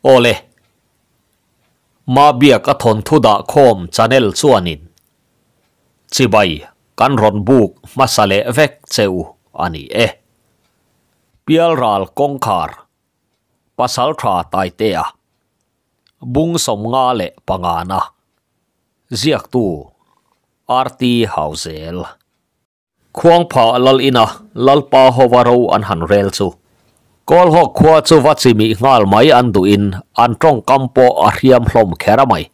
Awle. Mabiak a thawnthu dah khawm channel chuanin chibai kan rawn buk hmasa leh vek che u a ni e. Pialral kawngkhar Pasaltha Taitea Bung 55 na ziaktu RT Hauzel. Khuangpha lal ina Lalpa hova ro an han rel chu. Kawlhawk khua chu va chimih nghal mai an duhin an tawngkam pawh a hriam hlawm kher a mai.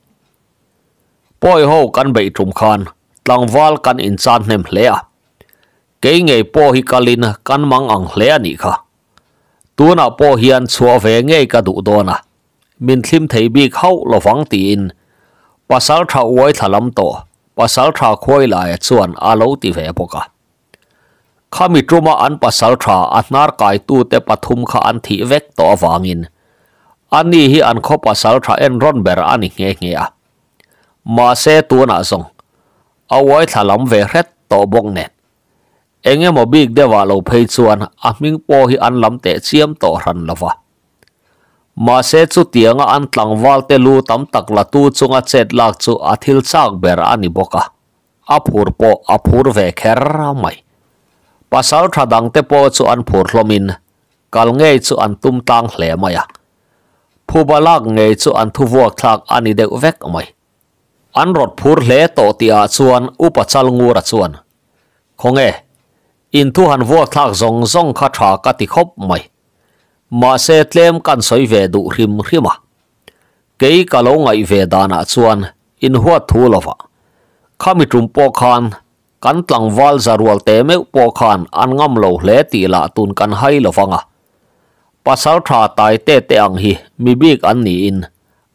Pawi ho kan beih tum khan tlangval kan inchan hnem hle a. Kei ngei pawh hi kalin kan mang ang hle a nih kha. Tunah pawh hian chhuah ve ngei ka duh dawn a, min thlim thei bik hauh lovang tiin Pasaltha uai thla lam tawh Pasaltha Khuailaia chuan a lo ti ve bawk a. Khami tuma an pasaltha a hnar kaitute pathum kha an thih vek tawh avangin ani hi an khaw pasaltha en rawn ber a ni nghe nghe a. Mahse tunah zawng a uai thla lam ve hret tawh bawk nen Eng emaw bik deuhah lo phei chuan a hming pawh hi an lam teh chiam tawh hran lo va. Mahse chutianga an tlangval te lu tam tak la tu chunga chet lak chu a thil chak ber a ni bawk a, a phur pawh a phur ve kher mai. Pasal tha dang te pawh chu an phur hlawmin kal ngei chu an tum tlang hle mai a. Phuba lak ngei chu an thuvuak thlak a ni deuh vek mai. An rawt phur hle tawh tihah chuan Upa Chalngura chuan Khawnge, in thu han vuak thlak zawng zawng kha tha ka ti khawp mai. Mahse tlem kan sawi ve duh hrim hrim a. Kei ka lo ngaih ve danah chuan in huat thu lovah. Khami tum pawh khan kan tlangval zarual te meuh pawh khan an ngam lo hle tih lah tun kan hai lovang a. Pasal tha tai te te ang hi mi bik an niin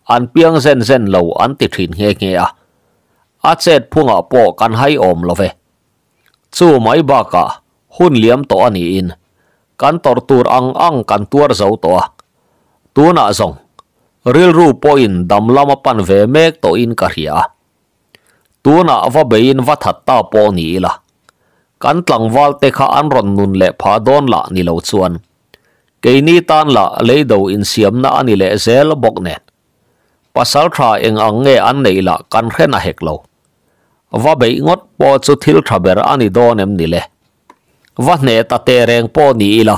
an piang zen zen lo an ti thin nghe nghe a. A chet phungah pawh kan hai awm lo ve. Chu mai bakah hun liam tawh a niin kan tawrh tur ang ang kan tuar zo tawh a. Tunah zawng rilru pawhin dam lama pan ve mek tawhin ka hria a. Tunah va beiin va that ta pawh ni ila kan tlangval te kha an rawn nun leh phah dawn lah ni lo chuan keini tan lah leido insiamna a ni leh zel bawk nen. Pasal tha eng ang nge an neih lah kan hre na hek lo. Va beih ngawt pawh chu thil tha ber a ni dawn em ni le? Va hneh ta teh reng pawh ni ila,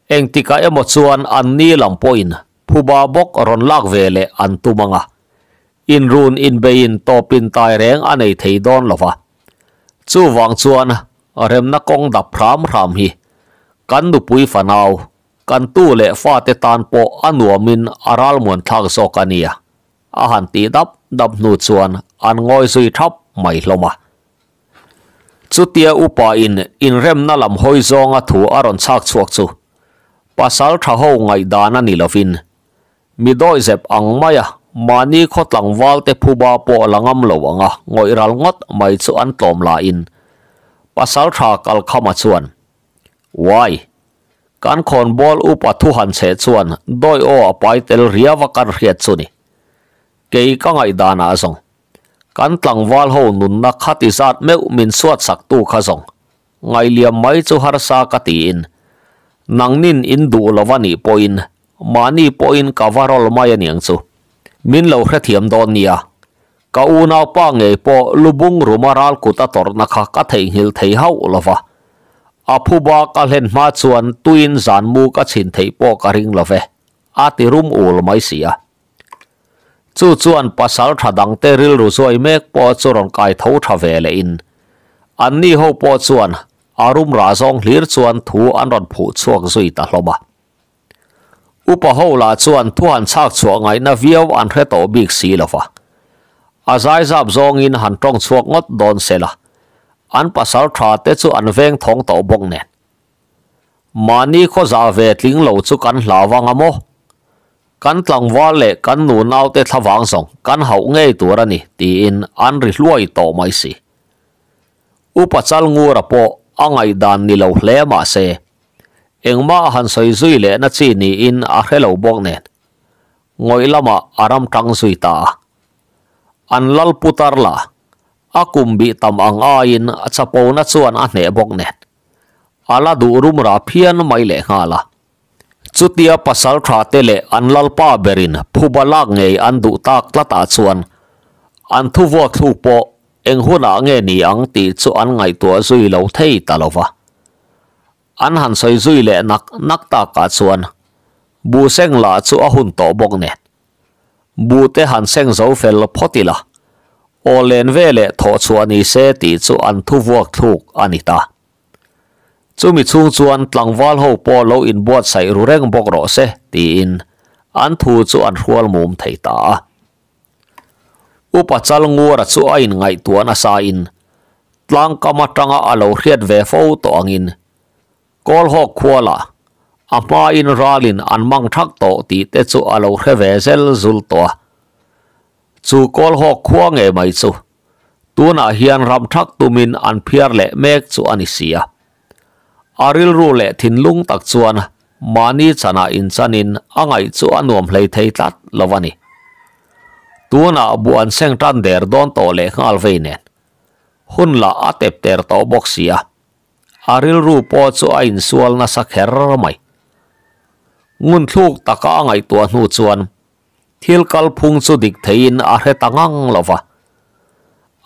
engtikah emaw chuan an ni lam pawhin phuba bawk rawn lak ve leh an tum ang a. Inrun inbeiin tawpin tai reng a nei thei dawn lo va. Chuvang chuan remna kawng dap hram hram hi kan nupui fanau Kan tu leh fate tan pawh a nuamin a ralmuan thlak zawk a nia, a han tih dap dap hnu chuan an ngawi zui thap mai hlawm a. Chutia upa in inremna lam hawi zawnga thu a rawn chhak chhuak chu pasal tha ho ngaihdan a ni lovin mi dawihzep ang maia mahni khaw tlangval te phuba pawh la ngam lo anga ngawih ral ngawt mai chu an tlawm lahin pasal tha kalkhama chuan Wai! Kan khawnbawl upa thu han cheh chuan dawi aw a pai tel riau a kan hriat chu ni. Kei ka ngaihdanah zawng, kan tlangval ho nunna khati zat meuh min suat saktu kha zawng ngaihliam mai chu harsa ka tiin, nangnin in duh lo a nih pawhin mahni pawhin ka va rawl mai a niang chu. Min lo hrethiam dawn nia. Ka unaupa ngei pawh lubung ruma ral kut a tawrhna kha ka theihnghilh thei hauh lo va. A phuba ka hlen hma chuan tuiin zan mu ka chhin theih pawh ka ring lo ve, a ti rum ul mai si a. Chu chuan pasal tha dangte rilru zuai mek pawh chu rawn kai tho tha ve lehin anni ho pawh chuan a rum rah zawng hlir chuan thu an rawn phuh chhuak zui ta hlawm a. Upa ho lah chuan thu han chhak chhuah ngaihna viau an hre tawh bik si lo va. A zaizap zawngin han tawng chhuak ngawt dawn se la, an pasal tha te chu an veng thawng tawh bawk nen. Mahni khaw zah ve tling lo chu kan hlau vang a maw? Kan tlangval leh kan nu naute thlavang zawng kan hauh ngei tur a ni tiin an ri hluai tawh mai si. Upa Chalngura pawh a ngaihdan ni lo hle mah se, Engmah han sawi zui lehna chi niin a hre lo bawk nen, ngawih lamah a ram tang zui ta a. An lal putar lah a kum bih tam ang aiin a chapona chuan a hneh bawk nen, a la duh rum ra phian mai lehnghal a. Chutia pasalṭha te leh an lalpa berin phuba lak ngei an duh tak tlatah chuan an thuvuak thluk pawh eng hunah nge ni ang tih chu an ngaihtuah zui lo thei ta lo va. An han sawi zui leh nak nak takah chuan buh seng lah chu a hun tawh bawk nen. Buh te han seng zo fel phawt ila, aw len ve leh thawh chhuah ni se tih chu an thuvuak thluk a ni ta. Chumi chhung chuan tlangval ho pawh lo inbuatsaih ru reng bawk rawh se tiin an thu chu an hrual mum thei ta a. Upa Chalngura chu a inngaihtuah nasa in tlangkam atanga a lo hriat ve fo tawh angin Kawlhawk khuala a hmain ralin an mang thak tawh tih te chu a lo hre ve zel zul tawh a. Chu Kawlhawk khua ngei mai chu tunah hian ram thak tumin an phiar leh mek chu a ni si a. A rilru leh thinlung tak chuan mahni chanah inchanin a ngaih chu a nuam hlei thei tlat lo a ni. Tunah buh an seng tan der dawn tawh leh nghal vei nen hun lah a tep ter tawh bawk si a. A rilru pawh chu a insual nasa kher mai. Ngunthluk taka a ngaihtuah hnu chuan thil kalphung chu dik theiin a hre ta ngang lo va.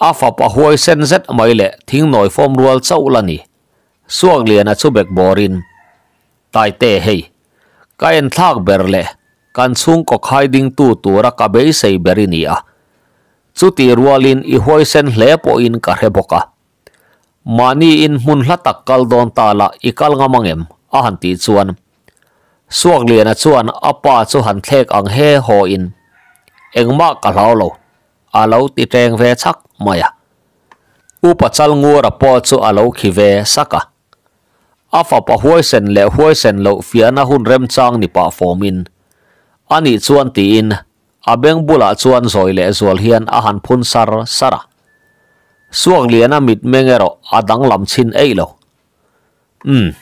A fapa huaisen zet mai leh thingnawi fawm rual chauh la ni. Suakliana chu bek bawrin, Taite hei, ka enthlak ber leh kan chhungkaw khai dingtu tura ka beisei ber i ni a. Chutih rualin i huaisen hle pawhin ka hre bawk a. Mahni in hmun hla tak kal dawn ta la i kal ngam ang em? a han tih chuan Suakliana chuan a pa chu han thlek ang he haw in engmah ka hlau lo a lo ti teng ve chak mai a. Upa Chalngura pawh chu a lo khi ve sak a. A fapa huaisen leh huaisen loh fiahna hun remchang ni pah fawm in anih chuan tiin A beng bulah chuan zawi leh zual hian a han phun sar sar a. Suakliana mitmeng erawh a danglam chhin eih lo. Umm,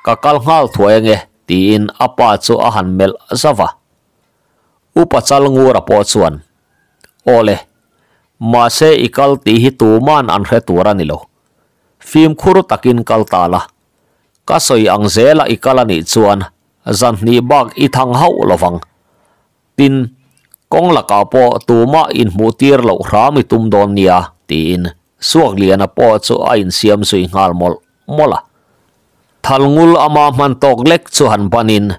ka kal nghal thuai ange, tiin a pa chu a han melh zauh a. Upa Chalngura pawh chuan, Awle, mahse i kal tih hi tuman an hre tur a ni lo. Fimkhur takin kal ta la. Ka sawi ang zela i kal a nih chuan zan hnih bak i thang hauh lovang. Tin, kawng lakah pawh tumah inhmuh tir loh hram i tum dawn nia, tiin Suakliana pawh chu a insiam zui nghal mawlh mawlh a. Thalngul ama hman tawk lek chu han banin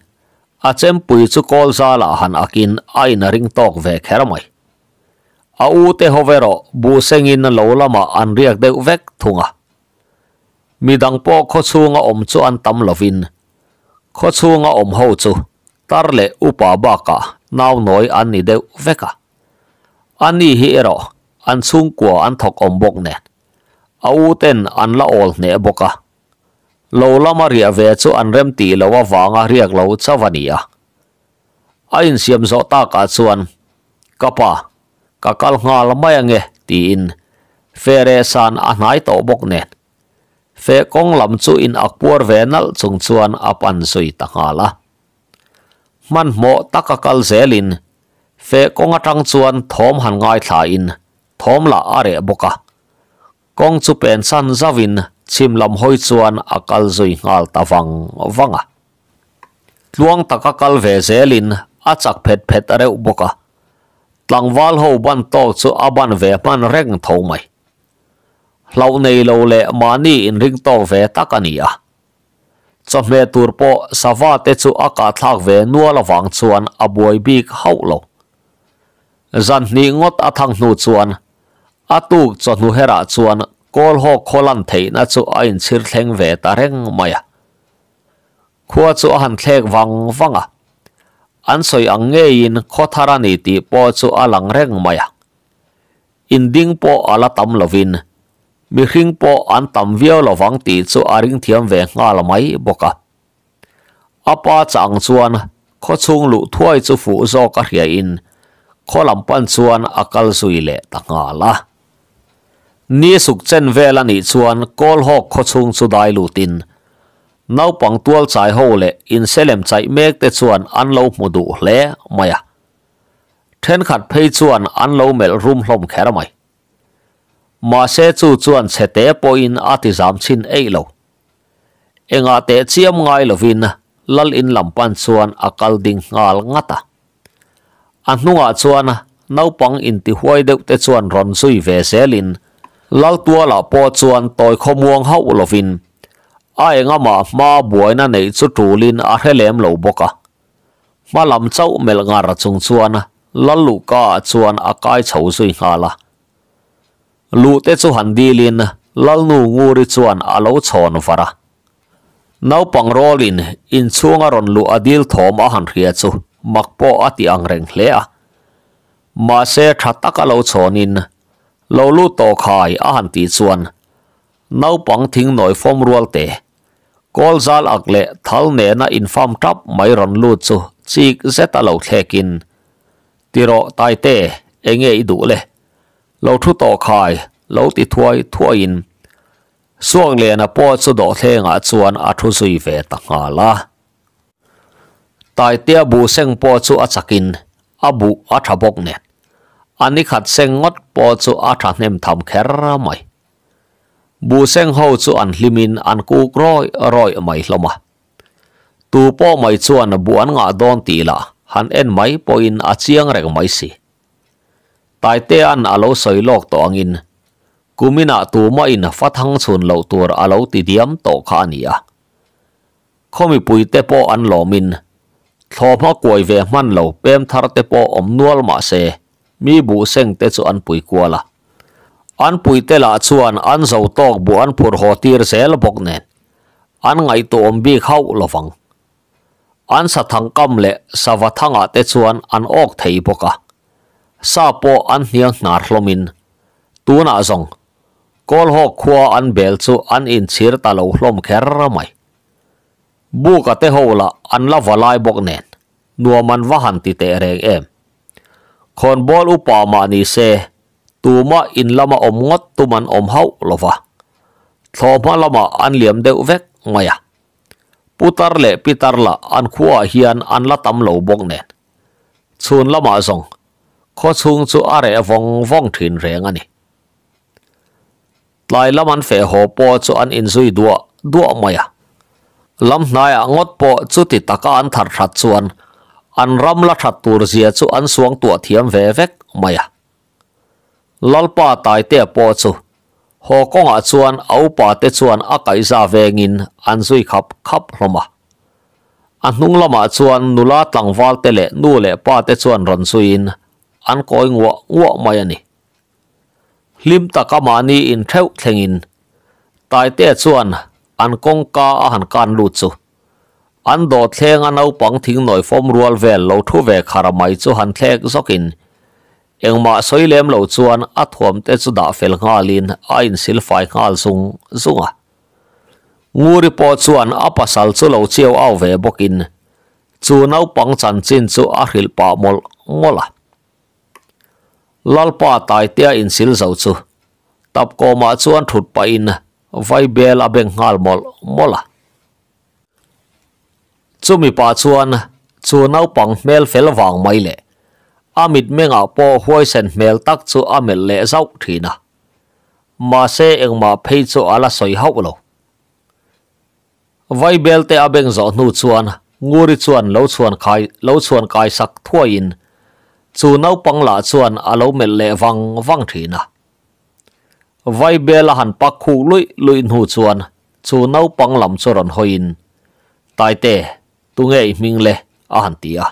a chempui chu kawl zalah han akin a inring tawk ve kher mai. A ute ho erawh buhsengin lo lamah an riak deuh vek thung a. Midang pawh khawchhunga awm chu an tam lovin khawchhunga awm ho chu tar leh upa bakah naunawi an ni deuh vek a. A ni hi erawh an chhungkua an thawk awm bawk nen a u ten an la awl hneh bawk a. Lo lama riah ve chu an rem tih loh avanga riak lo chauh a ni a. A insiam zawh takah chuan ka pa ka kal nghal mai ange tiin fere san a hnai tawh bawk nen Feh kawng lam chu in ak puar ve nalh chung chuan a pan zui ta nghal a. Hmanhmawh taka kal zelin feh kawng atang chuan thawm han ngaithla in thawm lah a reh bawk a. Kawng chu pen san zauh in chhim lam hawi chuan a kal zui nghal ta vang vang a. Tluang taka kal ve zelin a chak phet phet reuh bawk a. Tlangval ho ban tawk chu a ban ve hman reng tho mai. Hlauh nei lo leh mahni inring tawk ve tak a ni a. Chawhmeh tur pawh sava te chu a kahthlak ve nual avang chuan a buai bik hauh lo. Zan hnih ngawt a thang hnu chuan a tuk chawhnu herah chuan Kawlhawk khaw lan theihna chu a inchhir thleng ve ta reng mai a. Khua chu a han thlek vang vang a. An sawi ang ngeiin khaw thar a ni tih pawh chu a lang reng mai a. Inding pawh a la tam lovin, mihring pawh an tam viau lovang tih chu a ring thiam ve nghal mai bawk a. A pa chah ang chuan khawchhung luh thuai chu fuh zawk a hriain khaw lam pan chuan a kal zui leh ta nghal a. Ni suk chen vel a nih chuan Kawlhawk khawchhung chu dai lutin naupang tual chai ho leh inselem chaih mek te chuan an lo hmu duh hle mai a. Thenkhat phei chuan an lo melh rum hlawm kher mai. Mahse chu chuan chhete pawhin a ti zam chhin eih lo. Engah teh chiam ngai lovin Lal in lam pan chuan a kal ding nghal ngat a. A hnungah chuan naupang intihuai deuh te chuan rawn zui ve zelin Lal tualah pawh chuan tawi khawmuang hauh lovin a engamah hma buaina neih chu tulin a hre lem lo bawk a. Hma lam chauh melh ngar chung chuan Lal luhka ah chuan a kai chho zui nghal a. Luh te chu han dilin Lalnu Nguri chuan a lo chhawn var a. Naupang rawlin inchhung a rawn luh a dil thawm a han hria chu mak pawh a ti ang reng hle a. Mahse tha taka lo chhawnin lo lut tawh khai a han tih chuan naupang thing nawi fawm rual te, kawl zal ak leh thal nena infam tap mai rawn lut chu chik zet a lo thlekin, Ti rawh Taite, enge i duh le? Lo thu tawh khai, lo ti thuai thuaiin Suakliana pawh chu dawhthlengah chuan a thu zui ve ta nghal a. Taitea buh seng pawh chu a chakin a buh a tha bawk nen, a ni khat seng ngawt pawh chu a tha hnem tham kher mai. Buh seng ho chu an hlimin an kuk rawih rawih mai hlawm a. Tu pawh mai chuan buh an ngah dawn tih lah han en mai pawhin a chiang reng mai si. Taitea'n a lo sawi lawk tawh angin kuminah tumahin fa thang chhun loh tur a lo ti diam tawh kha a ni a. Khaw mipuite pawh an lawmin thlawhhma kuai ve hman lo pem thar te pawh awm nual mah se mi buh seng te chu an pui kual a. An puite lah chuan an zo tawk buh an phur haw tir zel bawk nen an ngaihtuahawm bik hauh lovang. An sa thangkam leh sava thangah te chuan an awk thei bawk a, sa pawh an hniang hnar hlawmin tunah zawng Kawlhawk khua an bel chu an inchhir ta lo hlawm kher mai. Buka te ho lah an la va lai bawk nen nuam an va han ti teh reng em. Khawnbawl upa mah ni se tumah in lama awm ngawt tum an awm hauh lo va, thlawhhma lamah an liam deuh vek mai a. Putar leh pitar lah an khuaah hian an la tam lo bawk nen. Chhun lamah zawng khaw chhung chu a reh vawng vawng thin reng a ni. Tlai lam an feh haw pawh chu an inzui duah duah mai a. Lam hnaiah ngawt pawh chuti taka an thar that chuan an ram la that tur zia chu an suang tuah thiam ve vek mai a. Lalpa Taitea pawh chu haw kawngah chuan a upate chuan a kaihza vengin an zui khap khap hlawm a. A hnung lamah chuan nula tlangvalte leh nu leh pate chuan rawn zuiin an kawi nguah nguah mai a ni. Hlim taka mahni intheuh thlengin Taitea chuan an kawngka a han kan lut chu An dawhthleng a naupang thingnawi fawm rual vel lo thu ve khar mai chu han thlek zawkin engmah sawi lem lo chuan a thuam te chu dah fel nghalin a insil fai nghal zung zung a. Nguri pawh chuan a pasal chu lo chiau au ve bawkin chu naupang chanchin chu a hrilh pah mawlh mawlh a. Lalpa Taitea insil zo chu tapkawmah chuan thut pahin vaibel a beng nghal mawlh mawlh a. Chumi pah chuan chu naupang hmel fel vang mai leh a mitmengah pawh huaisen hmel tak chu a melh leh zauh thin a. Mahse engmah phei chu a la sawi hauh lo. Vaibel te a beng zawh hnu chuan Nguri chuan lo chhuan khai lo chhuan kai sak thuaiin chu naupang lah chuan a lo melh leh vang vang thin a. Vaibel a han pak khuk luih luih hnu chuan Chu naupang lam chu rawn hawiin, Taite, tunge i hming le? a han ti a.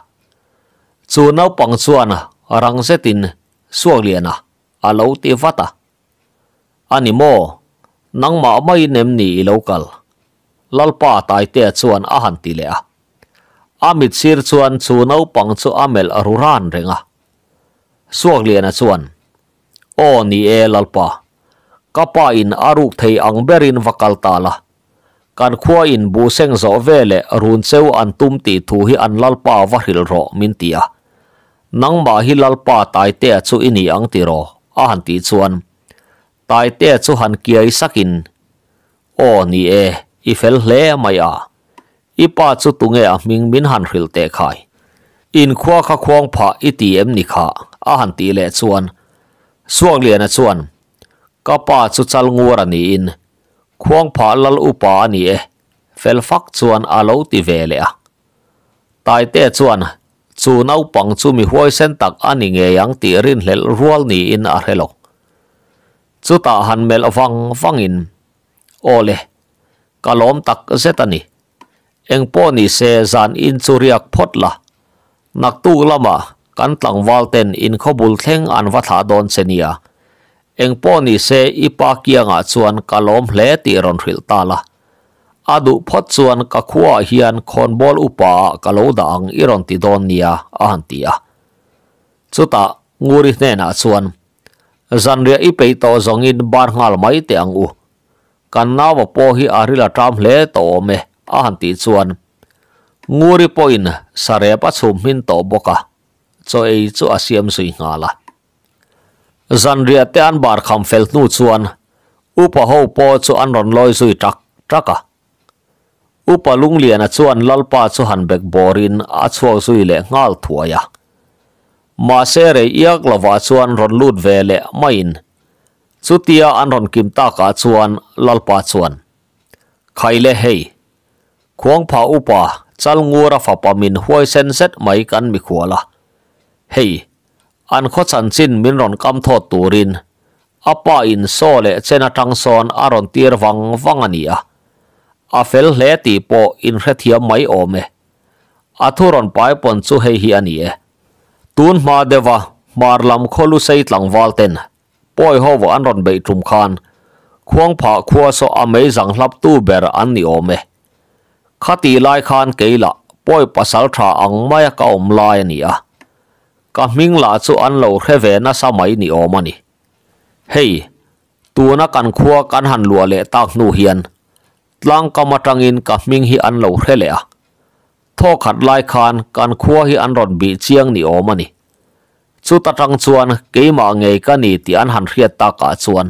Chu naupang chuan rang zetin Suakliana a lo ti vat a. A ni maw? Nangmah maiin em ni i lo kal? Lalpa Taitea chuan a han ti leh a. A mit sir chuan chu naupang chu a melh ru ran reng a. Suakliana chuan, Aw ni e Lalpa, ka pa in a ruk thei ang berin va kal ta la, kan khua in buhseng zawh ve leh run cheu an tum tih thu hi an Lalpa va hrilh rawh min ti a, nangmah hi Lalpa Taitea chu i ni ang tiraw? a han tih chuan Taitea chu han kiai sakin, Aw ni e, i fel hle mai a, i pa chu tunge a hming min han hrilh teh khai? Inkhua kha khuang phah i ti em ni kha? a han tih leh chuan Suakliana chuan, Ka pa chu chal ngur a niin, khuang phah lal upa a ni e, fel fak chuan a lo ti ve leh a. Taitea chuan chu naupang chu mi huaisen tak a ni ngei ang tih rinhlelh rual niin a hre lo. Chutah han melh vang vangin, Aw le, ka lawm tak zet a ni. Eng pawh ni se zan in chu riak phawt la. Naktuk lamah kan tlangval ten inkhaw bul thleng an va thlah dawn che nia. Eng pawh ni se i pa kiangah chuan ka lawm hle tih rawn hrilh ta la. A duh phawt chuan ka khuaah hian khawnbawl upa ah ka lo dah ang i rawn ti dawn nia a han ti a. Chutah Nguri hnenah chuan, Zanriah i peih tawh zawngin bar nghal mai teh ang u. Kan naua pawh hi a ril a ṭam hle tawh awm e a han tih chuan Nguri pawhin sarep a chhum hmin tawh bawk a, chaw ei chu a siam zui nghal a. Zanriah te an bar kham fel hnu chuan upa ho pawh chu an rawn lawi zui ṭak ṭak a. Upa Lungliana chuan Lalpa chu han bek bawrin a chhuak zui leh nghal thuai a. Mahse rei iak lovah chuan rawn lut ve leh maiin chutia an rawn kim takah chuan Lalpa chuan, Khaile hei, Khuangpha upa Chalngura fapa min huaisen zet mai kan mikhual a. Hei, an khaw chanchin min rawn kam thawt turin a pa in saw leh chen atang sawn a rawn tir vang vang a ni a. A fel hle tih pawh inhrethiam mai awm e. A thu rawn pai pawn chu hei hi a ni e. Tun hma deuha hmar lam khaw lusei tlangval ten Pawi ho an rawn beih tum khan Khuangphah khua saw a mei zang hlap tu ber an ni awm e. Khatih lai khan kei lah pawi pasal tha ang maia ka awm lai a ni a. Ka hming lah chu an lo hre ve nasa mai ni awm a ni. Hei, tuna kan khua kan han luah leh tak hnu hian tlangkam atangin ka hming hi an lo hre leh a. Thawkhat lai khan kan khua hi an rawn bih chiang ni awm a ni. Chuta tang chuan keimah ngei ka ni tih an han hriat takah chuan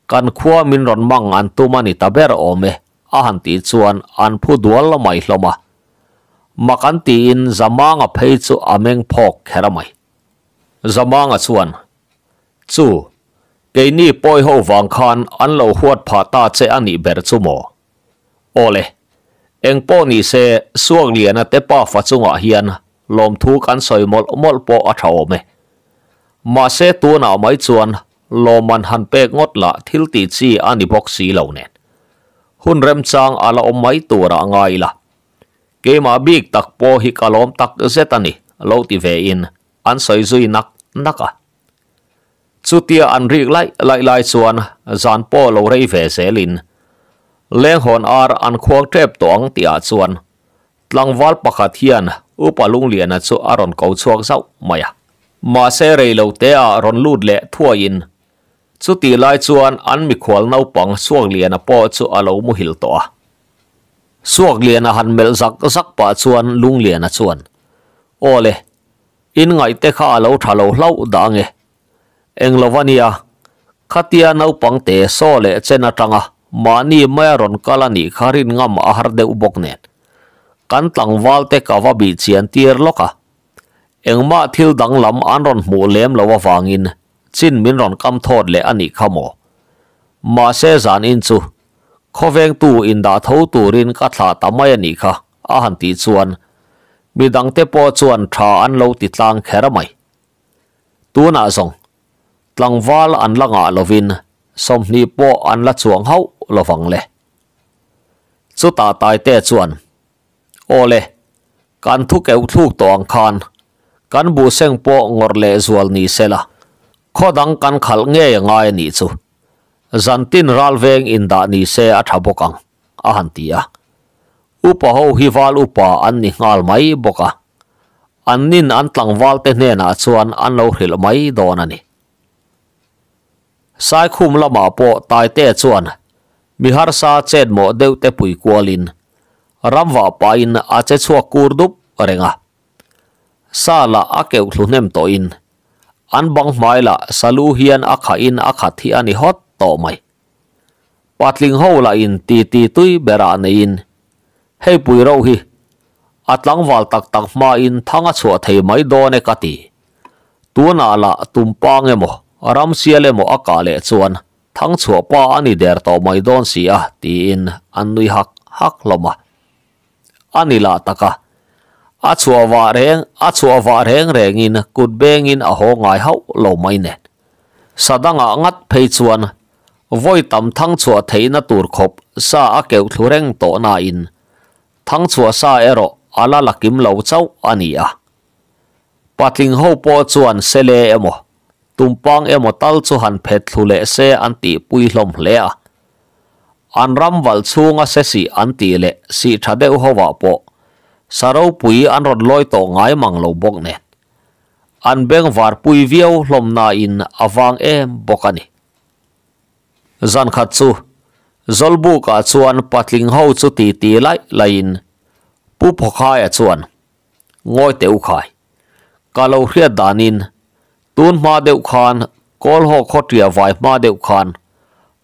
kan khua min rawn mang an tum a ni ta ber awm e a han tih chuan an phu dual la mai hlawm a. Mak an tiin Zamanga phei chu a meng phawk kher a mai. Zamanga chuan, Chu, keini pawi ho vang khan an lo huat phah ta che a nih ber chu maw? Aw le, eng pawh ni se Suakliana te pafa chungah hian lawmthu kan sawi mawlh mawlh pawh a tha awm e. Mahse tunah mai chuan lawmman han pek ngawt lah thil tih chi a ni bawk si lo nen. Hun remchang a la awm mai turah ngai ila. Keimah bik tak pawh hi ka lawm tak zet a ni, lo ti ve in an sawi zui nak nak a. Chutia an rik laih laih lai chuan zan pawh lo rei ve zelin lenghawn ar an khuang tep tawh ang tihah chuan tlangval pakhat hian Upa Lungliana chu a rawn ko chhuak zauh mai a. Mahse rei lo te ah rawn lut leh thuaiin chutih lai chuan an mikhual naupang Suakliana pawh chu a lo muhil tawh a. Suakliana han melh zak zak pah chuan Lungliana chuan, Aw le, In ngaihte kha a lo tha lo hlauh dah ange. Eng lo va nia, khatia naupang te saw leh chen atanga mahni maia rawn kal a nih kha rin ngam a har deuh bawk nen. Kan tlangval te ka va bih chian tir lawk a. Engmah thil danglam an rawn hmuh lem lo avangin chin min rawn kam thawt leh a nih kha maw. Mahse zan in chu khawvengtu indah tho turin ka thlah ta mai a nih kha a han tih chuan Mi dangte pawh chuan tha an lo ti tlang kher mai. Tunah zawng, tlangval an la ngah lovin 20 pawh an la chuang hauh lovang le. Chutah Taite chuan, Aw le, kan thu keuh thluk tawh ang khan kan buhseng pawh ngawrh leh zual ni sela, khaw dang kan khalh ngei a ngai a nih chu. Zantin ralveng indah ni se a tha bawk ang, a han ti a. Upa ho hi val upa an ni nghal mai bawk a, an nin an tlangval te hnenah chuan an lo hrilh mai dawn a ni. Saikhum lamah pawh Taitea chuan mi harsa chet mawh deuh te pui kualin ramvah pahin a che chhuak kur dup reng a. Sa lah a keuh thlu hnem tawhin an bang hmai lah salu hian a khahin a khat hi a ni hawt tawh mai. Patling ho lah in ti ti tui berah neiin hei pui reuh hi a tlangval tak tak hmain thang a chhuah thei mai dawn e ka ti. Tunah lah tumpang emaw ramsial emaw a kah leh chuan thang chhuah pa a ni der tawh mai dawn si a tiin an nui hak hak hlawm a. A ni lah tak a. A chhuah vah reng a chhuah vah reng rengin kut bengin a haw ngai hauh lo mai nen. Sa dangah ngat phei chuan vawi tam thang chhuah theihna tur khawp sa a keuh thlu reng tawh nain thang chhuah sa erawh a la la kim lo chauh a ni a. Patling ho pawh chuan sele emaw tumpang emaw tal chu han phet thlu leh se an tihpui hlawm hle a. An ram valh chhunga se sih an tih leh sih tha deuh hovah pawh sa ropui an rawn lawi tawh ngai mang lo bawk nen an bengvar pui viau hlawm nain a vang em bawk a ni. Zan khat chu Zawlbukah chuan patling ho chu titi laih laihin Pu Phawkhaia chuan Ngawi teh u khai, ka lo hriat danin tun hma deuh khan Kawlhaw khawṭia vai hma deuh khan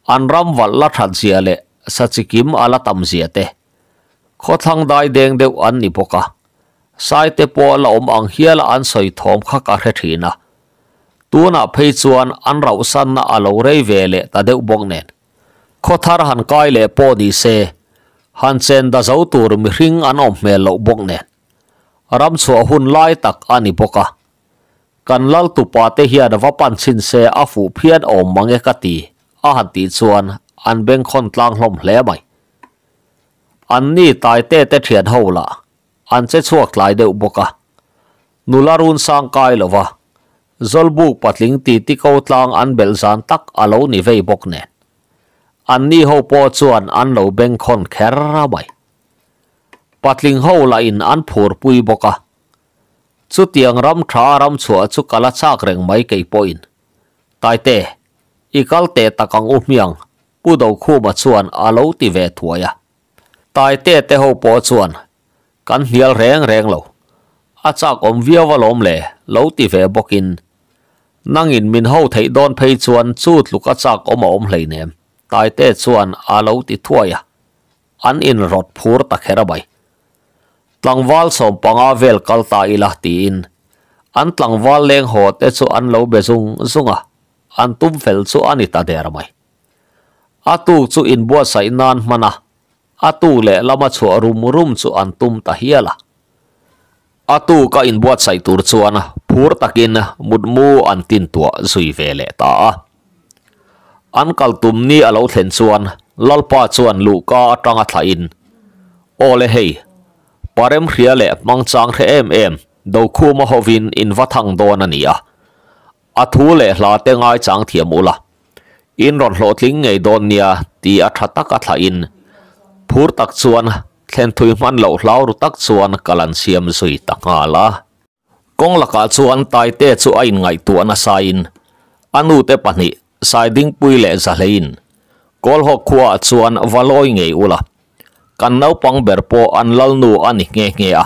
an ram valh la that zia leh sa chikim a la tam zia te khawthlang dai deng deuh an ni bawk a, Saite pawh la awm ang hiala an sawi thawm kha ka hre thin a, tunah phei chuan an rauhsanna a lo rei ve leh ta deuh bawk nen. Khawthar han kai leh pawh ni se, han chen da zo tur mihring an awm hmel loh bawk nen. Ramchhuah hun lai tak a ni bawk a, kan lal tupa te hian va pan chhin se a fuh phian awm mang e ka ti a han tih chuan an bengkhawn tlang hlawm hle mai. Anni Taite te thian ho lah An che chhuak tlai deuh bawk a. Nula run sang kai lo va, Zawlbuk patling titi ko tlang an belh zan tak a lo ni vei bawk nen. Anni ho pawh chuan an lo bengkhawn kher a mai. Patling ho lah in an phur pui bawk a. Chutiang ram tha ram chhuah chu ka la chak reng mai kei pawhin. Taite, i kal teh tak ang u hmiang, Pu Dokhuma chuan a lo ti ve thuai a. Taite te ho pawh chuan kan hnial reng reng lo, a chak awm viau alawm le lo ti ve bawkin nangin min ho theih dawn phei chuan chu tluk a chak awm a awm hleinem Taite chuan a lo ti thuai a, an inrawt phur ta kher a mai. Tlangval 15 vel kal ta ila tiin an tlangval leng haw te chu an lo be zung zung a, an tum fel chu a ni ta der mai. A tuk chu inbuatsaih nan hman a, a tuk leh lama chhuah rum rum chu an tum ta hial a. A tuk a inbuatsaih tur chuan phur takin mutmu an tintuah zui ve leh ta a. An kal tum ni a lo thlen chuan Lalpa chuan luhka atanga thlahin, Aw le hei, parem hria leh hmangchang hre em em Dokhuma hovin in va thang dawn a ni a, A thu leh hla te ngaichang thiam ula, in rawn hlawhtling ngei dawn nia ti a tha taka thlahin phur tak chuan thlen thui hman loh hlau ru tak chuan ka lan siam zui ta nghal a. Kawng lakah chuan Taite chu a inngaihtuah nasain a nute pahnih Saidingpui leh Zahleiin Kawlhawk khuaah chuan va lawi ngei ula, kan naupang ber pawh an lalnu a ni nghe nghe a,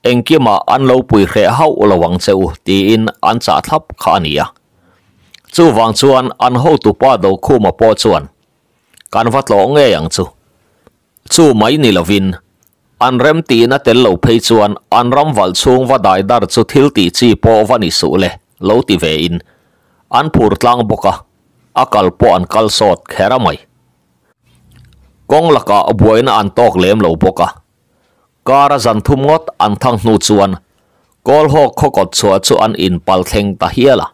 Engkimah an lo pui hreh hauh lo ang che u tiin an chah thlap kha a ni a. Chuvang chuan an hotupa Dokhuma pawh chuan kan va tlawh ngei ang chu. Chu mai ni lovin an rem tiin a tel lo phei chuan an ram valh chhung va dai dar chu thil tih chi pawh va ni suh le lo ti ve in an phur tlang bawk a, a kal pawh an kal sawt kher a mai. Kawng lakah buaina an tawk lem lo bawk a. Kar a zan thum ngawt an thang hnu chuan Kawlhawk khaw kawt chhuah chu an inpal thleng ta hial a.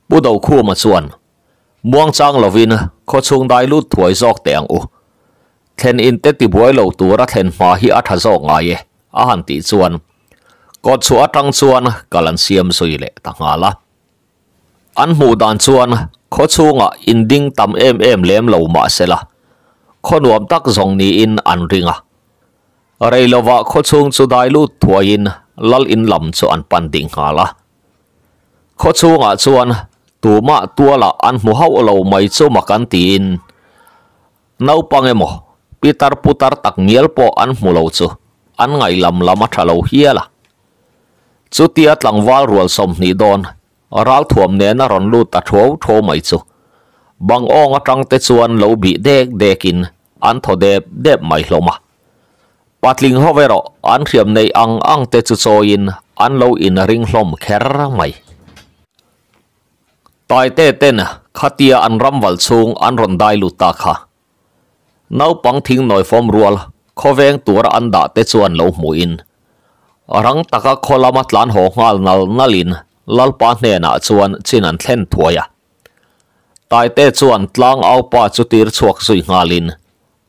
Pu Dokhuma chuan, Muangchang lovin khaw chhung dai lut thuai zawk teh ang u. Thlen in te tibuai lo tura thlen hma hi a tha zawk ngai e, a han tih chuan kawt chhuah atang chuan kal an siam zui leh ta nghal a. An hmuh dan chuan khaw chhungah in ding tam em em lem lo mah sela, khaw nuam tak zawng niin an ring a. Rei lovah khaw chhung chu dai lut thuaiin lal in lam chu an pan ding nghal a. Khaw chhungah chuan tumah tualah an hmu hauh lo mai chu mak an tiin naupang emaw pitar putar tak ngial pawh an hmu lo chu an ngaih lam lam a tha lo hial a. Chutia tlangval rual 20 dawn ralthuam nena rawn lut ta thuau thuau mai chu bang awng atang te chuan lo bih dek dekin an thaw dep dep mai hlawm a. Patling ho erawh an hriam nei ang ang te chu chawiin an lo inring hlawm kher mai. Taite ten khatia an ramval chhung an rawn dai lut ta kha. Naupang thing nawifawm rual khawveng tura an dah te chuan lo hmuhin Rang taka khaw lama tlan haw nghal nal nalin Lalpa hnenah chuan chin an thlen thuai a. Taite chuan tlang aupa chu tir chhuak zui nghalin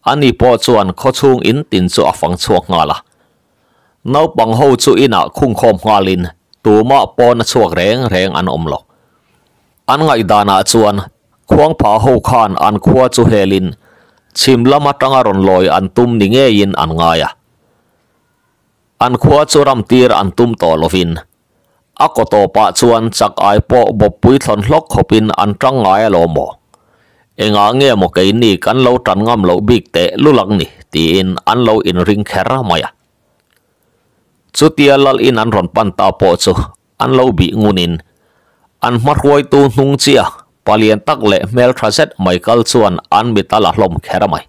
ani pawh chuan khawchhung in tin chu a fang chhuak nghal a. Naupang ho chu inah khungkhawm nghalin tumah pawn a chhuak reng reng an awm lo. An ngaihdanah chuan Khuangpha ho khan an khua chu helin chhim lam atanga rawn lawi an tum ni ngeiin an ngai a. An khua chu ramtir an tum tawh lovin a kaw tawpah chuan chak ai pawh bawppui thlawn hlawk khawpin an tang ngai alawm maw? Engah nge maw keini kan lo tan ngam loh bik teh lulak ni tiin an lo inring kher mai a. Chutia lal in an rawn pan ta pawh chu an lo bih ngunin an hma hruaitu hnung chiah palian tak leh hmeltha zet mai kal chuan an mit a la hlawm kher mai.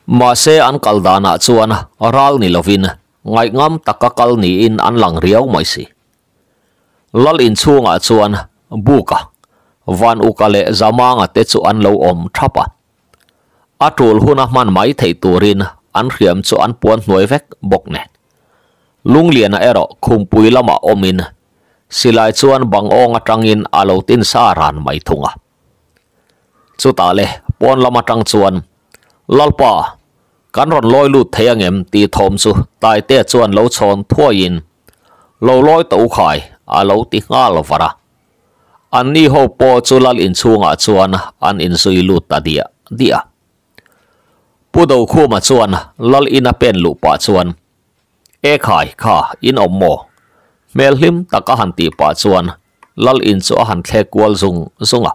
Mahse an kal danah chuan ral ni lovin ngaihngam taka kal niin an lang riau mai si. Lal inchhungah chuan Buka, Van Uka leh Zamanga te chu an lo awm thap a. A tul huna hman mai theih turin an hriam chu an puan hnuai vek bawk nen. Lungliana erawh khumpui lamah awmin silai chuan bang awng atangin a lo tin sa ran mai thung a. Chutah le pawn lam atang chuan, Lalpa, kan rawn lawi lut thei angem tih thawm chu Taitea chuan lo chhawn thuaiin, Lo lawi ta u khai, a lo ti nghal var a. Anni ho pawh chu lal inchhungah chuan an inzui lut ta diah diah a. Pu Dokhuma chuan lal ina pen luh pah chuan, E khai, kha, in awm maw? Hmel hlim tak a han tih pah chuan lal in chu a han thlek kual zung zung a.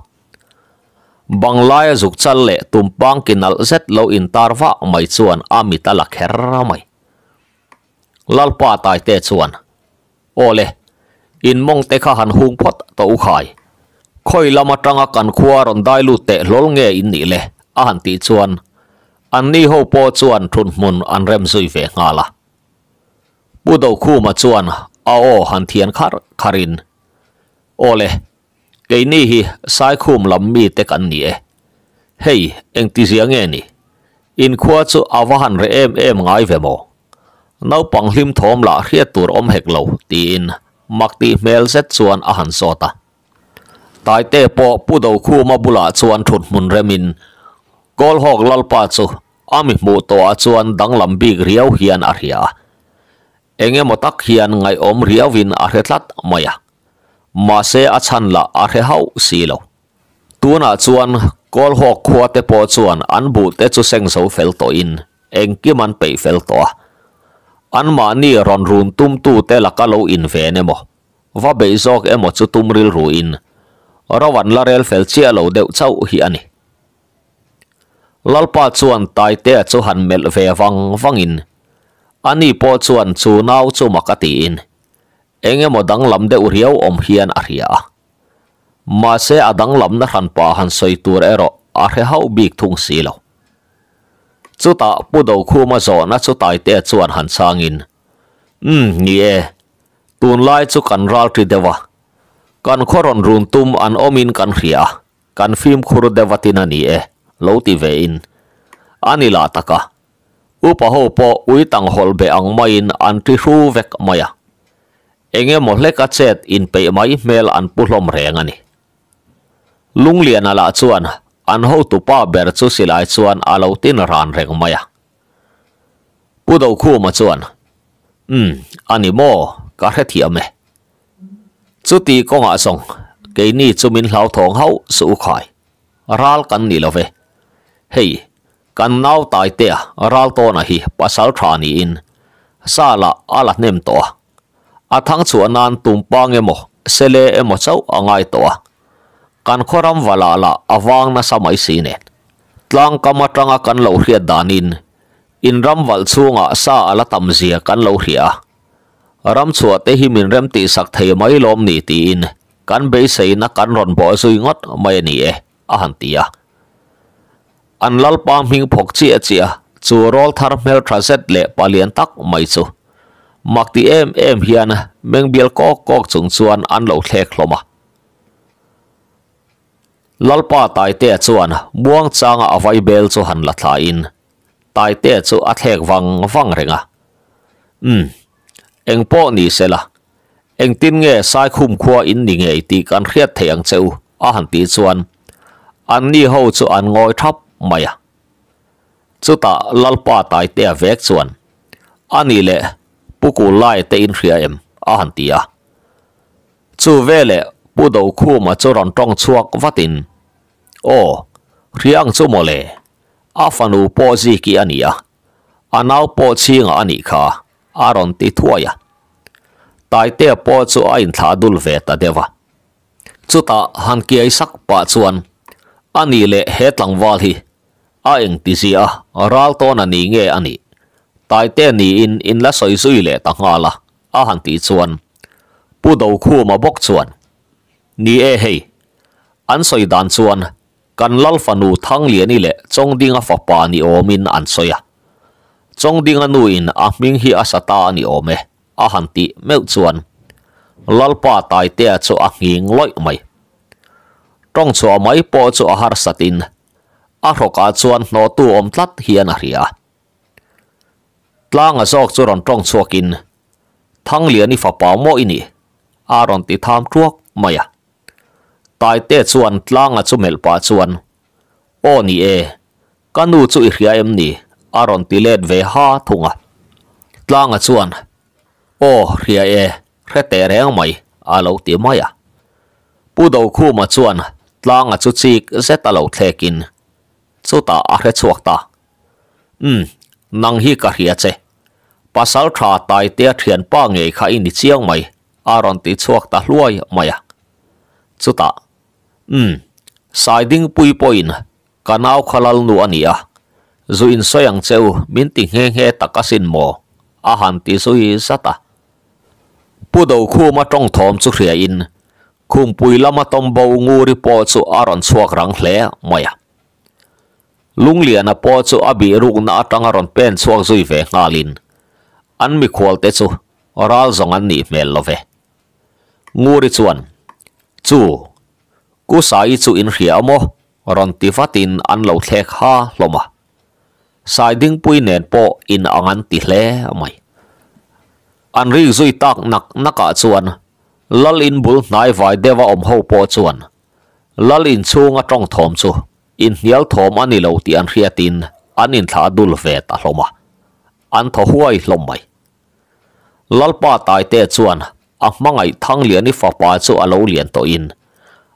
Bang laia zuk chal leh tumpang ki nalh zet lo intar vah mai chuan a mit a la kher mai. Lalpa Taite chuan, Awle, in mawng te kha han hung phawt tawh u khai. Khawi lam atanga kan khua rawn dai lut teh hlawl nge in nih le? a han tih chuan anni ho pawh chuan thunhmun an rem zui ve nghal a. Pu Dokhuma chuan a aw han thian kharh kharhin, Awle, keini hi Saikhum lam mite kan ni e. Hei, engtizia nge ni? In khua chu a va han reh em em ngai ve maw? Naupang hlim thawm lah hriat tur awm hek lo, tiin mak tih hmel zet chuan a han zawt a. Taite pawh Pu Dokhuma bulah chuan thut hmun remin Kawlhawk Lalpa chu a mi hmuh tawhah chuan danglam bik riau hian a hria a. Eng emaw tak hian ngaihawm riauin a hre tlat mai a. Mahse a chhan lah a hre hauh si lo. Tunah chuan Kawlhawk khua te pawh chuan an buh te chu seng zo fel tawhin engkim an peih fel tawh a. Anmahni rawn run tumtute laka lo inven emaw, va beih zawk emaw chu tum rilruin ro an la rel fel chiah lo deuh chauh hi a ni. Lalpa chuan Taitea chu han melh ve vang vangin ani pawh chuan chu nau chu mak a tiin eng emaw danglam deuh riau awm hian a hria a. Mahse a danglamna hranpa han sawi tur erawh a hre hauh bik thung si lo. Chutah Pu Dokhuma zawhna chu Taitea chuan han chhangin, Umm, ni e, tunlai chu kan ral ṭi deuh a, kan khaw rawn run tum an awmin kan hria a, kan fimkhur deuh a tin a ni e, lo ti vein a ni lah tak a. Upa ho pawh ui tang hawlh beh ang maiin an ṭi hru vek mai a. Eng emaw hleka chet inpeih mai hmel an pu hlawm reng a ni. Lungliana lah chuan an hotupa ber chu silai chuan a lo tin ran reng mai a. Pu Dokhuma chuan, Umm, a ni maw, ka hrethiam e. Chuti kawngah zawng, keini chu min hlauthawng hauh suh u khai. Ral kan ni lo ve. Hei, kan nau Taitea ral tawna hi pasal tha niin sa lah a la hnem tawh a. A thang chhuah nan tumpang emaw, sele emaw chauh a ngai tawh a. Kan khaw ram va lah lah a vang nasa mai si nen. Tlang kam atanga kan lo hriat danin in ram valh chhungah sa a la tam zia kan lo hria a. Ram chhuah te hi min rem tih sak thei mai lawm ni tiin kan beiseina kan rawn bawh zui ngawt mai a ni e, a han ti a. An lalpa hming phawk chiah chiah chu rawl thar hmeltha zet leh palian tak mai chu mak ti em em hian mengbial kawk kawk chung chuan an lo thlek hlawm a. Lalpa Taitea chuan muang changa a vai bel chu han la thlain Taitea chu a thlek vang vang reng a. Umm. Engpawh ni sela, engtin nge Saikhum khua in ni ngei tih kan hriat theih ang che u a han tih chuan anni ho chu an ngawi thap mai a. Chutah Lalpa Taitea vek chuan, A nih leh Pu Kullaia te in hria em? a han ti a. Chu veleh Pu Dokhuma chu rawn tawng chhuak vatin, Aw, hria ang chu mawle, a fanu pawh Ziki a ni a, a nau pawh chhingah a nih kha, a rawn ti thuai a. Taitea pawh chu a inthlah dul ve ta deuh a. Chutah han kiai sak pah chuan, A nih leh he tlangval hi a engti zia a, ral tawn a ni nge a nih? Taitea niin in la sawi zui leh ta nghal a, a han tih chuan Pu Dokhuma bawk chuan, Ni e hei, an sawi dan chuan Kan Lal fanu Thangliani leh Chawngdinga fapa ni awmin an sawi a. Chawngdinga nuin a hming hi a sa ta a ni awm e, a han tih meuh chuan Lalpa Taitea chu a nghing lawih mai. Tawng chhuah mai pawh chu a harsatin a hrawkah chuan hnawhtu awm tlat hian a hria. Tlanga zawk chu rawn tawng chhuakin, Thangliani fapa maw i nih? a rawn ti tham tuak mai a. Taite chuan tlanga chu melh pah chuan, Aw ni e, ka nu chu i hria em ni? a rawn ti let ve ha thung a. Tlanga chuan, Aw hria e, hre teh reng mai, a lo ti mai a. Pu Dokhuma chuan tlanga chu chik zet a lo thlekin chutah a hre chhuak ta. Umm, nang hi ka hria che. Pasal tha Taitea thianpa ngei kha i ni chiang mai, a rawn ti chhuak ta hluai mai a. Chutah, Umm, Saidingpui pawhin ka nau kha lalnu a ni a, zu insawi ang che u min ti nghe nghe tak asin maw? a han ti zui zat a. Pu Dokhuma tawng thawm chu hriain Khumpui lama tawmbo Nguri pawh chu a rawn chhuak rang hle mai a. Lungliana pawh chu a bihrukna atanga rawn pen chhuak zui ve nghalin an mikhualte chu Ral zawng an nih hmel lo ve. Nguri chuan, Chu, Ku Saii chu in hria a maw? rawn ti vatin an lo thlek ha hlawm a. Saidingpui nen pawh in ang an ti hle mai. An rik zui tak nak nakah chuan Lal in bul hnai vai deuha awm ho pawh chuan Lal in chhunga tawng thawm chu inhnial thawm a ni lo tih an hriatin an inthlah dul ve ta hlawm a. An thaw huai hlawm mai. Lalpa Taite chuan a hmangaih Thangliani fapa chu a lo lian tawhin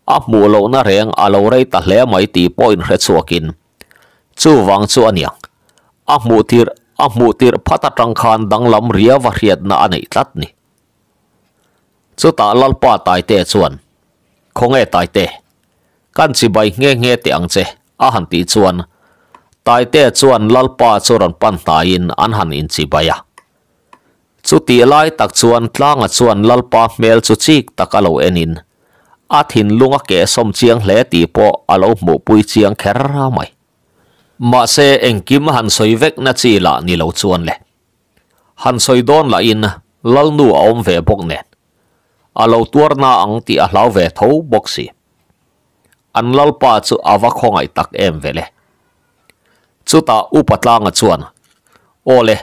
a hmuh lohna reng a lo rei ta hle mai tih pawh inhre chhuakin chuvang chu a niang a hmuh tirh a hmuh tirh phat atang khan danglam riau a hriatna a neih tlat ni. Chutah Lalpa Taite chuan Khawnge Taite, kan chibai nghe nghe teh ang che a han tih chuan Taitea chuan Lalpa chu rawn pan hnaiin an han inchibai a. Chutih lai tak chuan Tlanga chuan Lalpa hmel chu chik tak a lo enin a thinlung a kehsawm chiang hle tih pawh a lo hmuhpui chiang kher mai. Mahse engkim han sawi vek na chi lah ni lo chuan le. Han sawi dawn lahin Lalnu a awm ve bawk nen a lo tuarna ang tih a hlau ve tho bawk si. An lalpa chu a va khawngaih tak em vele. Chutah Upa Tlanga chuan, Aw le,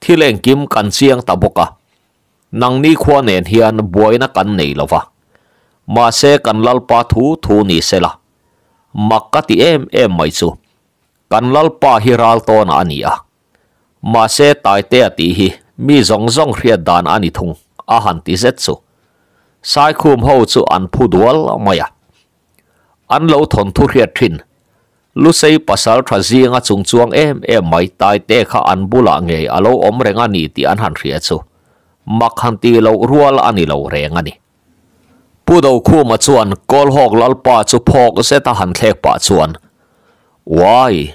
thil engkim kan chiang ta bawk a, nangni khua nen hian buaina kan nei lo va, mahse kan lalpa thu thu ni se la, mak ka ti em em mai chu, kan lalpa hi ral tawnah a ni a, mahse Taitea tih hi mi zawng zawng hriat dan a ni thung, a han ti zet chu. Saikhum ho chu an phu dual mai a. An lo thawnthu hriat thin. Lusei pasal tha zinga chung chuang em em mai Taite kha an bulah ngei a lo awm reng a ni tih an han hria chu mak han ti loh rual a ni lo reng a ni. Pu Dokhuma chuan Kawlhawk Lalpa chu phawk zeta han thlek pah chuan, Uai!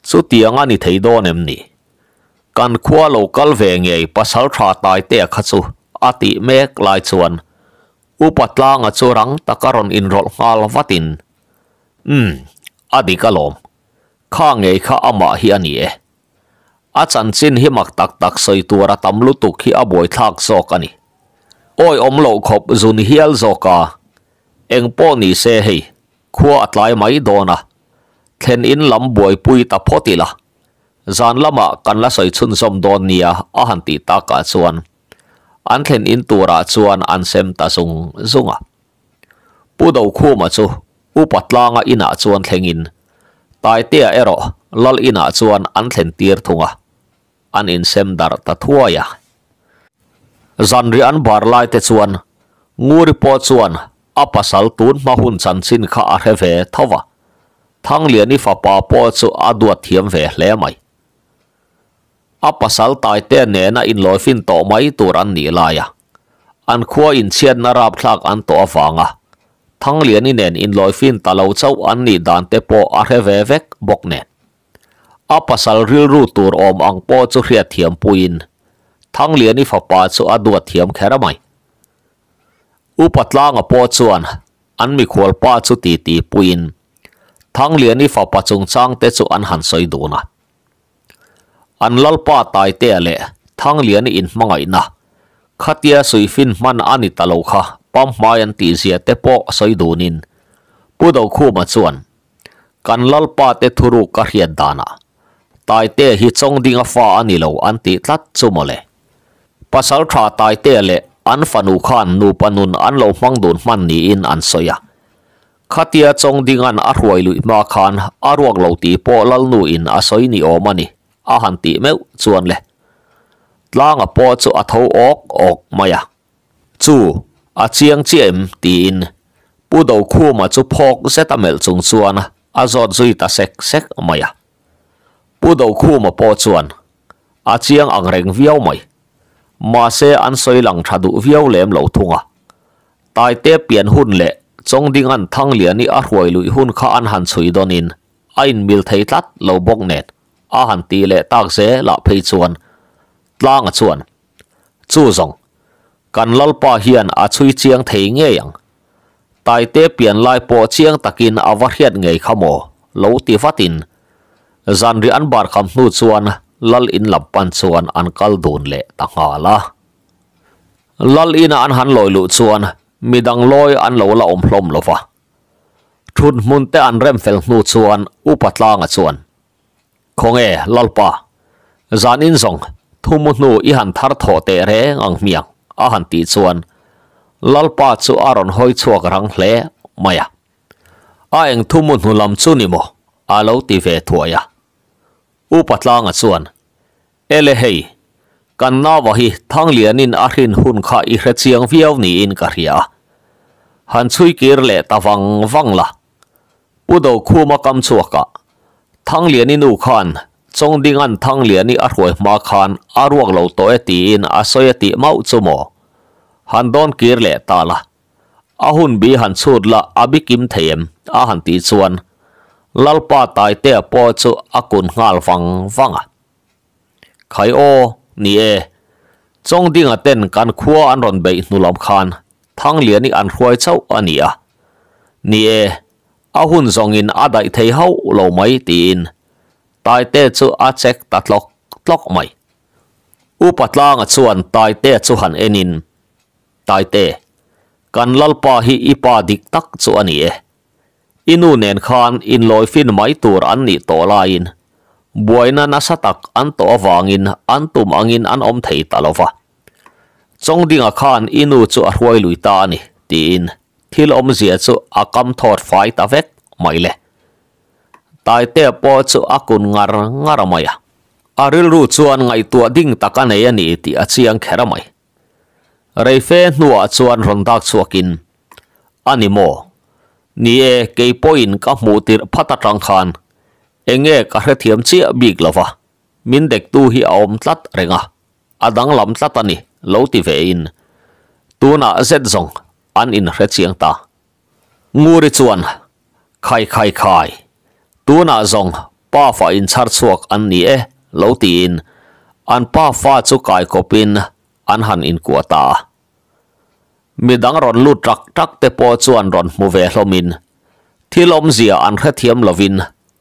Chutiang a ni thei dawn em ni? Kan khua lo kal ve ngei pasal tha Taitea kha chu a tih mek lai chuan Upa Tlanga chu rang taka rawn inrawlh nghal vatin, Umm, a dik alawm. Kha ngei kha amah hi a ni e. A chanchin hi mak tak tak sawi tur a tam lutuk hi a buaithlak zawk a ni. Awi awm loh khawp zun hial zawk a, eng pawh ni se hei, Khua a tlai mai dawn a, thlen in lam buaipui ta phawt ila, zan lamah kan la sawi chhunzawm dawn nia a han tih takah chuan an thlen in turah chuan an sem ta zung zung a. Pu Dokhuma chu Upa Tlanga inah chuan thlengin Taitea erawh Lal inah chuan an thlen tir thung a, an insem darh ta thuai a. Zanriah an bar lai te chuan Nguri pawh chuan a pasal tun hma hun chanchin kha a hre ve tho va, Thangliani fapa pawh chu a duat thiam ve hle mai. A pasal Taitea nena inlawifin tawh mai tur an nih lai a, an khua inchhiatna rapthlak an tawh avanga Thangliani nen inlawifin ta lo chauh an nih dan te pawh a hre ve vek bawk nen. A pasal rilru tur awm ang pawh chu hriatthiam puiin Thangliani fapa chu a duat thiam kher mai. Upa Tlanga pawh chuan an mikhual pa chu titi puiin Thangliani fapa chungchang te chu an han sawi dun a. An Lalpa Taitea leh Thangliani inhmangaihna khatia suifin hman a ni ta lo kha pamhmai an tihzia te pawh sawi dunin Pu Dokhuma chuan Kan Lalpa te thuruk ka hriat danah Taitea hi Chawngdinga fa a ni lo an tih tlat chu mawle. Pasal tha Taitea leh an fanu khan nupa nun an lo hmang dun hman niin an sawi a. Khatia Chawngdinga'n a hruai luih hma khan a ruak lo tih pawh Lalnu in a sawi ni awm a ni, a han tih meuh chuan le. Tlanga pawh chu a tho awk awk mai a. Chu, a chiang chiah em? tiin Pu Dokhuma chu phawk zet a melh chung chuan a zawt zui ta sek sek mai a. Pu Dokhuma pawh chuan a chiang ang reng viau mai. Mahse an sawi lang tha duh viau lem lo thung a. Taite pian hun leh Chawngdinga'n Thangliani a hruai luih hun kha an han chhui dawnin a inmil thei tlat lo bawk nen a han ti leh tak zelah phei chuan Tlanga chuan Chu zawng, kan Lalpa hian a chhui chiang thei ngei ang. Taite pian lai pawh chiang takin a va hriat ngei kha maw? Lo ti vatin zanriah an bar kham hnu chuan Lal in lam pan chuan an kal dun leh ta nghal a. Lal ina an han lawi luh chuan midang lawi an lo la awm hlawm lo va. Thut hmun te an rem fel hnu chuan Upa Tlanga chuan, Khawnge Lalpa, zan in zawng thumu hnu i han thar thawh teh reng ang hmiang a han tih chuan Lalpa chu a rawn hawi chhuak rang hle mai a. A eng thumu hnu lam chu ni maw? a lo ti ve thuai a. Upa Tlanga chuan, Ele hei, kan naua hi Thanglianin a hrin hun kha i hre chiang viau niin ka hria a. Han chhui kir leh ta vang vang la. Pu Dokhuma kam chhuakah Thangliani nu khan Chawngdinga'n Thangliani a hruai hma khan a ruak lo tawh e tiin a sawi a tih mauh chu maw? Han dawn kir leh ta la. A hun bi han chhut la a bi kim thei em? a han tih chuan Lalpa Taitea pawh chu a kun nghal vang vang a. Khai aw, ni e. Chawngdinga ten kan khua an rawn beih hnu lam khan Thangliani an hruai chauh a ni a. Ni e, a hun zawngin a daih thei hauh lo mai tiin Taite chu a check ta tlawk tlawk mai. Upa Tlanga chuan Taite chu han enin, Taite, kan Lalpa hi i pa dik tak chu a ni e. I nu nen khan inlawifin mai tur an nih tawh laiin buaina nasa tak an tawh avangin an tum angin an awm thei ta lo va. Chawngdinga khan i nu chu a hruai lui ta a ni, tiin thil awmzia chu a kam thawt fai ta vek mai le. Taitea pawh chu a kun ngar ngar mai a. A rilru chuan ngaihtuah ding tak a nei a ni tih a chiang kher mai. Reife hnuah chuan rawn dak chhuakin, A ni maw? Ni e, kei pawhin ka hmuh tirh phat atang khan eng nge ka hrethiam chiah bik lo va, min dektu hi a awm tlat reng a, a danglam tlat a ni, lo ti vein tunah zet zawng an inhre chiang ta. Nguri chuan, Khai khai khai, tunah zawng pa fa inchhar chhuak an ni e, lo tiin an pa fa chu kai kawpin an han inkuah ta a. Midang rawn lut tak tak te pawh chuan rawn hmu ve hlawmin thil awmzia an hrethiam lovin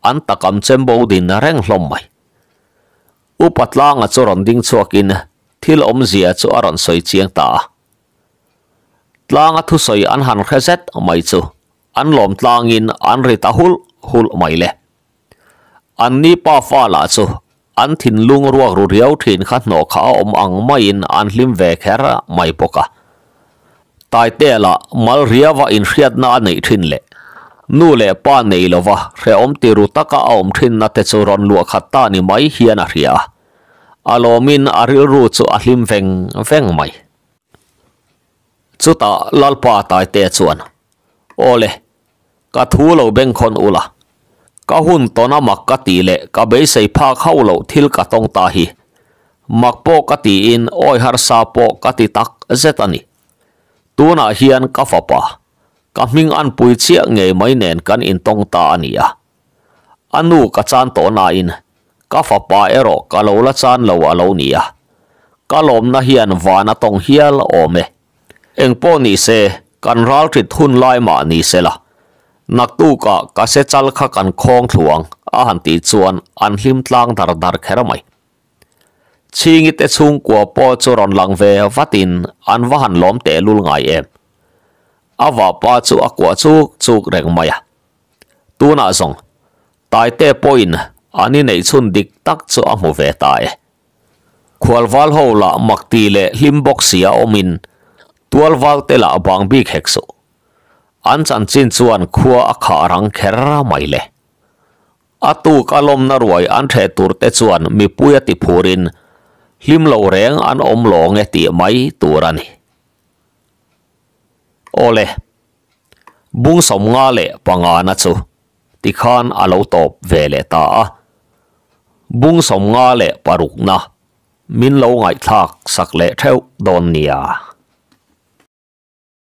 an takam chembo din reng hlawm mai. Upa Tlanga chu rawn ding chhuakin thil awmzia chu a rawn sawi chiang ta a. Tlanga thusawi an han hre zet mai chu an lawm tlangin an ri ta hulh hulh mai le. An ni pa fa lah chu an thinlung ruak ru riau thin kha hnawh kha a awm ang maiin an hlim ve kher mai bawk a. Taitea lah mal riava inhriatna a neih thin leh nu leh pa nei lova hrehawm ti ru taka a awm thinna te chu rawn luah khat ta ni mai hian a hria a, a lawmin a rilru chu a hlim veng veng mai. Chutah Lalpa Taitea chuan, Awle, ka thu lo bengkhawn ula, ka hun tawna mak ka tih leh ka beisei phak hauh loh thil ka tawng ta hi mak pawh ka tiin awi harsa pawh ka ti tak zet a ni. Tunah hian ka fapa, ka hming an pui chiah ngei mai nen kan intawng ta a ni a. A nu ka chan tawh nain ka fapa erawh ka lo la chan lo a lo ni a. Ka lawmna hian van a tawng hial awm e. Engpawh ni se, kan ralhrit hun lai mah ni se la, naktukah ka se chal kha kan khawng thluang a han tih chuan an hlim tlang dar dar kher mai. Chhingi te chhungkua pawh chu rawn lang ve vatin an va han lawm tehlul ngai em. A vahpa chu a kuah chuk chuk reng mai a. Tunah zawng, Taite pawhin an inneih chhun dik tak chu a hmu ve ta e. Khualval ho lah mak ti leh hlim bawk si a awmin tualval te lah bang bik hek suh. An chanchin chuan khua a khah rang kher mai le. A tuk a lawmna ruai an ṭheh tur te chuan mipui a ti phurin hlim lo reng an awm lawng e tih mai tur a ni. Awle. Bung 55 na chu tikhan a lo tawp ve leh ta a. Bung 56 na min lo ngaihthlak sak leh theuh dawn nia.